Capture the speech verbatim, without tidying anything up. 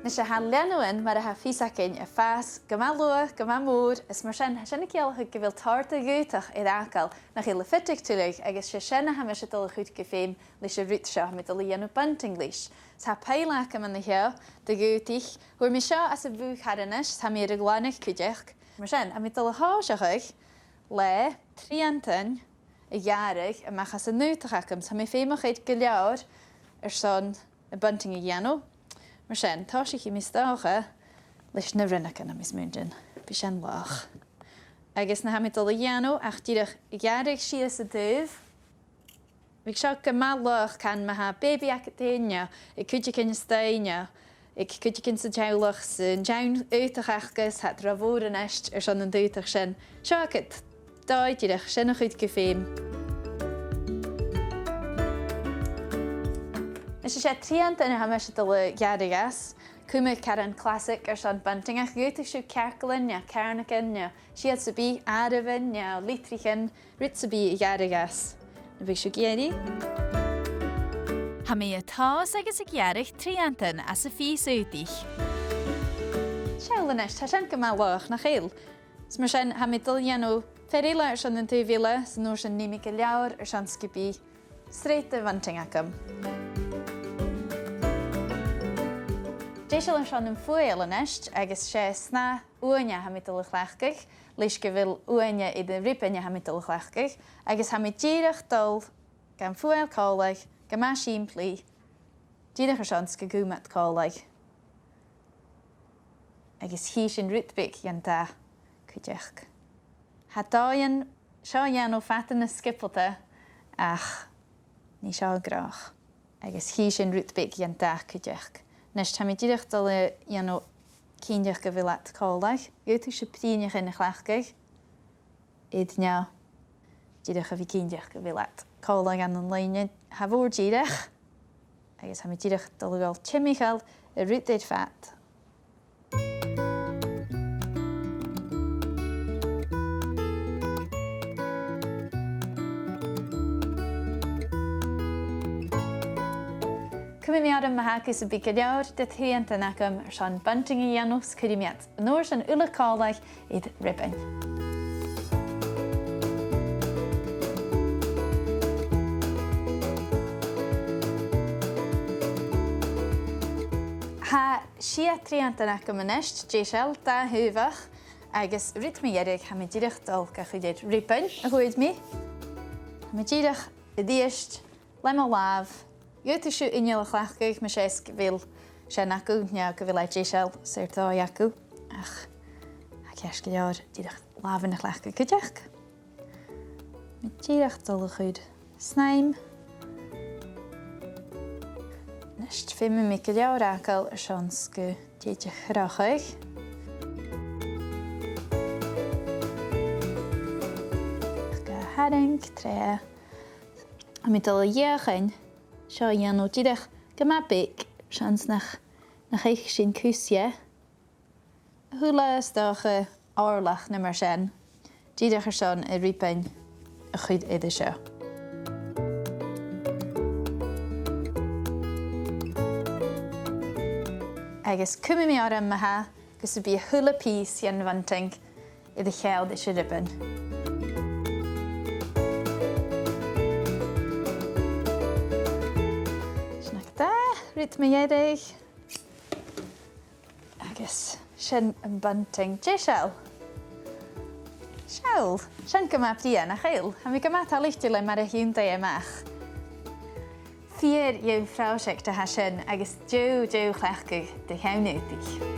Nise, tha leanabhan, mar a tha fios againn, a' fàs gu math luath, gu math mòr, is mar sin, tha sin a' ciallachadh gu bheil tòrr de dh'aodach air fhàgail nach eil a' fiteadh tuilleadh, agus 's e sin a tha mise a' dol a chur gu feum leis an rud seo, tha mi a' dol a dhèanamh bunting leis. Tha poidhle agam an seo de dh'aodaich, fhuair mi seo às a' bhùth thairis a-nis, tha mi air a ghlanadh cuideachd. Mar sin, tha mi a' dol a thòiseachadh le triantan a ghearradh a-mach às an aodach agam. Tha mi feumach air gu leòr airson am bunting a dhèanamh. Mar sin, tòisichidh mi 's dòcha leis na rionnagan, tha mi a' smaoineachadh. Bidh sin laghach. Agus na tha mi a' dol a dhèanamh ach dìreach a ghearradh sìos an taobh. Bhiodh seo gu math laghach, can, ma tha baby agad fhèin, no aig cuideigin a-staigh, no aig cuideigin san teaghlach, san t-seann aodach aca, 's tha iad ro mhòr a-nis airson an t-aodach sin. Seo agad dòigh dìreach sin a chur gu feum. Is e triantan a tha mise a' dol a ghearradh às. Cumaibh caran classic airson bunting, ach dh'fhaodadh sibh cearcallan, no ceàrnagan, no siud sam bith, àireamhan, no litrichean, rud sam bith a ghearradh às. Am bi sibh ag iarraidh? Tha mi a' tòiseachadh a' gearradh triantan às a' phìos aodaich. Seall a-nis, tha sin gu math laghach, nach eil? Is mar sin, tha mi a' dol a dhèanamh fear eile airson an taobh eile, 's an uair sin nì mi gu leòr airson 's gum bi sreath de bhunting agam. Deiseil airson am fuaigheal a-nis, agus 's e snath uaine a tha mi a' dol a chleachdadh, leis gu bheil uaine air an ribean a tha mi a' dol a chleachdadh, agus tha mi dìreach a' dol gam fuaigheal còmhla, gu math sìmplidh, dìreach airson 's gun cùm iad còmhla. Agus chì sinn rud beag dhen dath cuideachd. Tha dòighean seo a dhèanamh fada nas sgiobalta, ach nì seo an gnothach. Agus chì sinn rud beag dhen dath cuideachd. A-nis, tha mi dìreach a' dol a dhèanamh cinnteach gu bheil iad còmhla. Dh'fhaodadh sibh prìneachan a chleachdadh. Air neo, dìreach a bhith cinnteach gu bheil iad còmhla ann an loidhne. Tha a' mhòr-dhìreach, agus tha mi dìreach a' dol a dhol timcheall an rud air fad. Cumaidh mi orm ma-thà gus am bi gu leòr de thriantan agam airson bunting a dhèanamh, 's cuiridh mi iad an uair sin uile còmhla air ribean. Tha sia triantan agam a-nis, deiseil, dà thaobhach, agus rud mu dheireadh, tha mi dìreach a' dol ga chur air ribean, a thuirt mi. Tha mi dìreach a-rithist le mo làmh. Dh'fhaodadh sibh inneal a chleachdadh, mas e 's gu bheil sin agaibh, no gu bheil e deiseil, 's e ur dòigh agaibh. Ach tha e ceart gu leòr dìreach làmhan a chleachdadh cuideachd. Tha mi dìreach a' dol a chur snaidhm. A-nis, feumaidh mi gu leòr fhàgail airson 's gun tèid a chrochadh. Gu h-àraid, tro. Tha mi a' dol a dh'fheuchainn seo a dhèanamh dìreach gu math beag, seans nach, nach fhaic sinn cus dheth. A h-uile, 's dòcha, òirleach no mar sin, dìreach airson an ribean a chur air seo. Agus cumaidh mi orm ma-thà gus am bi a h-uile pìos dhen bhunting air a cheangal leis an ribean. Sin agad e, rud mu dheireadh. Agus sin am bunting deiseil. Seall, sin gu math brèagha, nach eil? Tha mi gu math toilichte le mar a thionndaidh e a-mach. Fìor dheagh phròiseact a tha sin agus deagh, deagh chleachdadh do cheann-aodaich.